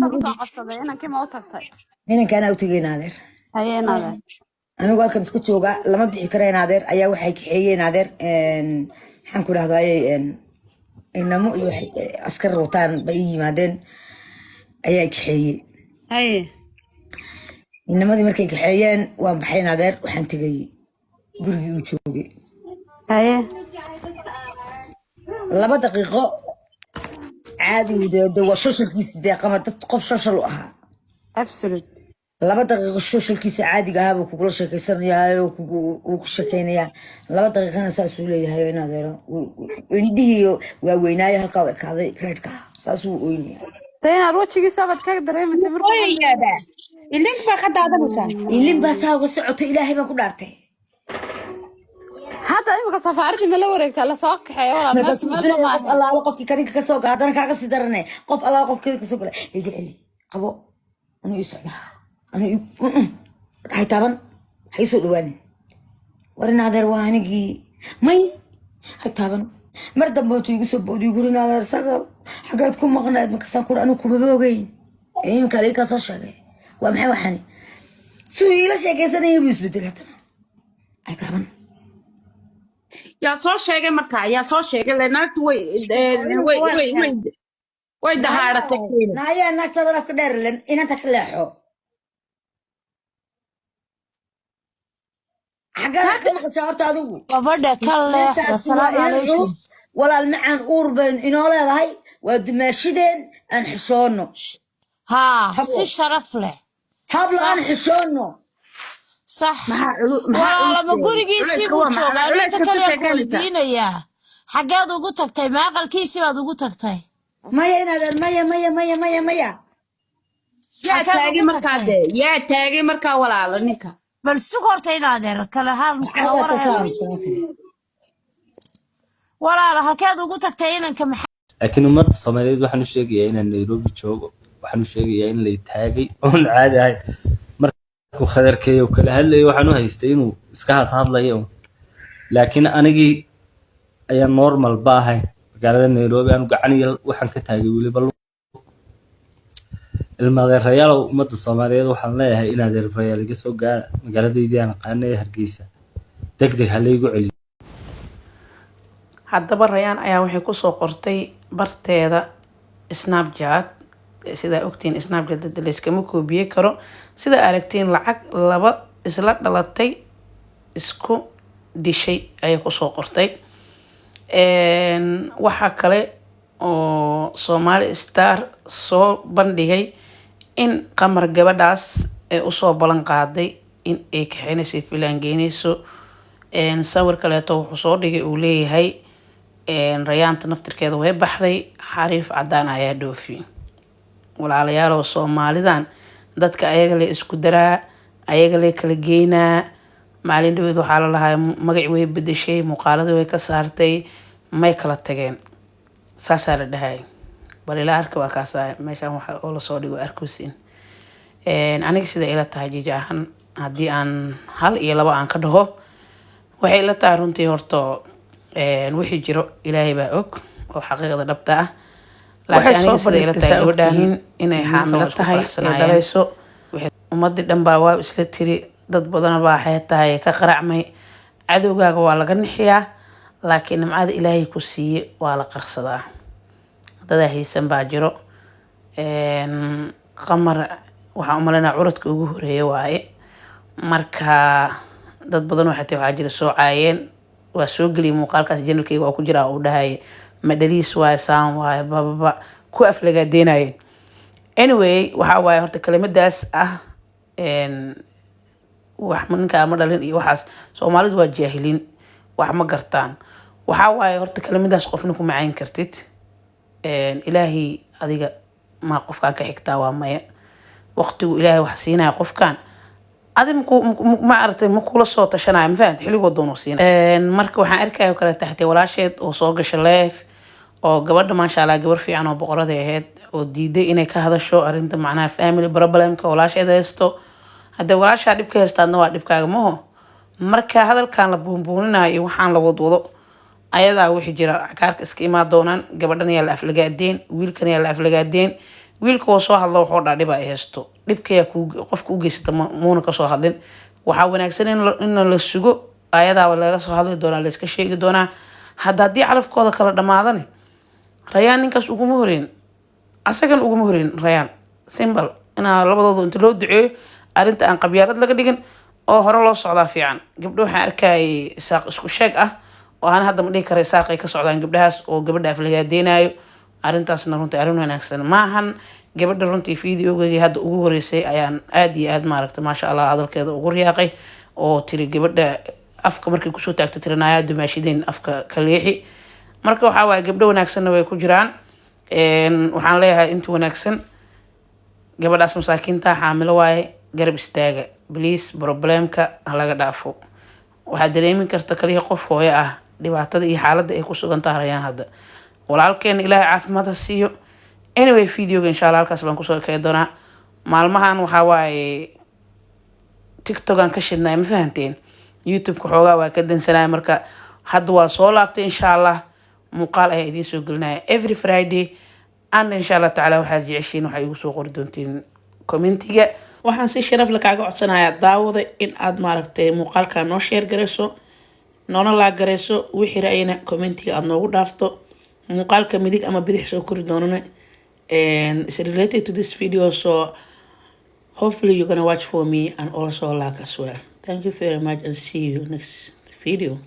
Maanta kusoo qabsaday inankii, ma u tagtay? Inanka anaa u tegay, naadeer. Haye, naadeer. Anigu halkan iska jooga, lama bixi kara, naadeer. Ayaa waxay kaxeeyeen, naadeer, maxaan ku dhahdaye, inamo iyo askar wataan bay ii yimaadeen, ayaa kaxeeyey. Haye. Inamadii markay kaxeeyeen, waan baxay, naadeer. Waxaan tegay gurigii uu joogay. Haye. 2 daqiiqo caadi de waa socialkiisi dee, qama dad qof social u ahaa. Absolute. 2 daqiiqo socialkiisa caadiga ahaa buu kugula sheekeysanayaa oo uu ku sheekeynayaa. 2 daqiiqana saasuu leeyahay, in adeero indhihii waaweynaayo halkaa u ekaaday reerka, saasuu oynaya. De inaad wejigiisa baad ka dareemaysa markuu Ooyayaaba, ilink baa ka daadanaysaa. Ilin baa saa uga socotay, Ilaahay baan ku dhaartay. Hadda imika safaaradii ma la wareegtaa, lasoo kaxeeyo, walaal? Markaasuu meel wuxuu leeyahay, ma qof allaale qofkii kadinka kasoo gala, haddana kaaga sii darane, qof allaale qofkii kadinka kasoo gala, iga celi, qabo, anuu ii socdaa, anuu hay taaban, ha ii soo dhawaanin. War in adeer, waa anigii, may hay taaban. Mar dambe intuu igu soo boodiy guri, in adeer, sagal, xaggeed ku maqnayd? Markaasaan kuri, anuu kumaba ogeyn ee iminka laga kaa soo sheegay. Waa maxay waxani? Suu iila sheekaysanayay buu isbedelay haddana, hay taaban. Yaa soo sheegay markaa? Yaa soo sheegay? Le naagtu way way way way dahaaratay. Naayaa, naagtadan afka dheer len, inanta ka leexo. Xaggaad ka maqashaa horta adigu? Gabadha ka leexda. Inantaasi waa Salaamu inan calaykum. culus, walaal macaan, uur bayn inoo leedahay, waa dumaashideen, aan xishoonno. Haa, Hablo. si sharaf leh. Hablo, aan Sax. xishoonno. Sax. Maxaa maxaa Walaalama culus? gurigiisii Culayska buu waa maxaa? joogaa. Inta Culayska ka kaliya ku sheekeynaysaa. weydiinayaa, xaggeed ugu tagtay? Ma aqalkiisii baad ugu tagtay? Maya, inaadeer, maya, maya, maya, maya, maya. Yaa Xaggeed taagay ugu markaa? tagtay? Dee yaa taagay markaa, walaalo, ninka? Bal sug horta, inaadeer, kale hal kala Xaggaad ka warhelo. saaraysaa? Walaala, halkeed ugu tagtay inanka? Maxaa? Laakiin ummadda Soomaaliyeed waxaan u sheegayaa inaan Nairobi joogo. Waxaan u sheegayaa in lay taagay oon caadi ahayn. Markuu khadarkeeyo kala hadlayo, waxaan u haystay inuu iska hadhadlayo un, laakiin anigii ayaan normal ba ahayn. Magaalada Nairobi aanu gacan iyo waxaan ka taagay weliba lug. Ilmaadeerayaalow, ummadda Soomaaliyeed waxaan leeyahay in adeerayaal iga soo gaara magaaladaydii aan aqaanay ee Hargeysa, deg deg ha laygu celiyo. Haddaba Rayaan ayaa waxay kusoo qortay barteeda Snapchat. Sidaa ogtiin, Snapchat dada layskama koobiye karo. Sida aragtiin, lacag laba isla dhalatay isku dishay ayay kusoo qortay. Waxaa kale oo Somali Star soo bandhigay in Qamar gabadhaas ee usoo ballan qaaday in ay kaxeynayso, filaangeynayso. Sawir kaleeto wuxuu soo dhigay uu leeyahay, Rayaanta naftirkeeda way baxday, xariif cadaan ayaa dhoofi. Walaalayaalow, Soomaalidan dadka ayaga le isku daraa, ayaga le kala geynaa. Maalin dhaweed waxaa la lahaa magaci way bedeshay, muuqaaladii way ka saartay, may kala tageen, saasaa la dhahay. Bal ila arka, waa kaasa meeshaan waxa oo lasoo dhigo arkosiin. Aniga sida ila tahay, jija ahaan, haddii aan hal iyo laba aan ka dhaho, waxay ila tahay runtii horta, wixii jiro Ilaahay baa og oo xaqiiqda dhabta ah. Waxay laakiin soo aniga sida ila bandhigtay, tahay, saa gabadhan ogtihiin, inay wiilkan xaamilo waa isku tahay ee faraxsanaayeen. dhalayso, ummadii dhan baa waa isla tiri, dad badana baa waxay tahay ka qaracmay. Cadowgaaga waa laga nixiyaa, laakiin nimcada Ilaahay ku siiye waa la qarsadaa. Dadaa haysan baa jiro. Qamar waxaan umaleynaa curadka ugu horeeya waaye. Marka dad badan oo xataa waxaa jira soo caayeen, waa soo geliyay muuqaalkaas, channelkayga waa ku jiraa, uu dhahaya ma dhaliis waaye, saan waaye, bababa ku aflagaadeynayeen. Anyway, waxaa waaye horta kelimadaas ah, wax ninkaa ma dhalin iyo waxaas, Soomaalidu waa jaahiliin, wax ma gartaan. Waxaa waaye horta kelimadaas qofna kuma cayn kartid. Ilaahay adiga ma qofkaan ka xigtaa? Waa maya. Waqtigu Ilaahay wax siinaya qofkan, adi ma aragtay, ma kula soo tashanaya, ma fahamti? Xilligoo doonuu siinaya. Marka waxaan arkaya oo kale taxtay walaasheed oo soo gasha live, oo gabadha, maasha Allah, gabar fiican oo boqoraday ahayd, oo diiday inay ka hadasho arrinta, macnaha family problemka walaasheed haysto. Haddee walaashaa dhibka haystaadna waa dhibkaaga, maho? Marka hadalkan la buunbuuninayo iyo waxaan la wadwado, ayadaa wixii jira kaarka iska imaan doonaan. Gabadhan yaa la aflagaadeen, wiilkan yaa la aflagaadeen. Wiilka waa soo hadlo, wuxuu dhaa dhiba ay haysto, dhibkayaa qofka u geysata muuna kasoo hadlin. Waxaa wanaagsan in la sugo, ayadaaba laga soo hadli doonaa, layska sheegi doonaa. Hadda haddii calafkooda kala dhamaadane, Rayaan ninkaas uguma horeyn, asagan uguma horeyn Rayaan. Simple, inaa labadooda inta loo duceeyo, arrinta aan qabyaalad laga dhigin oo hore loo socdaa fiican. Gabdho waxaan arkayay Isaaq isku sheeg ah oo aan hadda ma dhihi kara Isaaqay ka socdaan gabdhahaas oo gabadha aflagaadeynaayo. Arrintaasna runtii arrin wanaagsan maahan. Gabadha runtii videogeygii hadda ugu horeysay ayaan aad iyo aad, maaragta, maasha Allah, hadalkeeda ugu riyaaqay oo tiri gabadha afka markay kusoo taagto tiri, "Naayaa dumaashideen, afka ka leexi." Marka waxaa waaye, gabdho wanaagsanna way ku jiraan. Waxaan leeyahay inta wanaagsan, gabadhaas masaakiinta xaamilo waaye, garab istaaga please. Problemka ha laga dhaafo. Waxaad dareemi karta kaliya qof hooyo ah dhibaatada iyo xaaladda ay ku sugan tahay Rayaan hadda. Walaalkeena Ilaahay caafimaad ha siiyo. Anyway, videoga insha Allah halkaas baan kusoo ekey doonaa. Maalmahan waxaa waaye TikTokan ka shidnay, ma fahanteen? YouTube-ka xoogaa waa ka dansanaya. Marka hadda waa soo laabtay, insha Allah muuqaal ayaa idiin soo gelinaya every Friday. And insha Allah tacaala waxaad jeceshiin waxaa igu soo qori doontiin commentiga. Waxaan si sharaf le kaaga codsanayaa, daawada, in aad maaragtay muuqaalka noo share garayso, noona like garayso, wixii ra'yina commentiga aada noogu dhaafto. Muuqaalka midig ama bidix soo kori doonana and it's related to this video, so hopefully you're gonna watch for me and also like as well. Thank you very much and see you next video.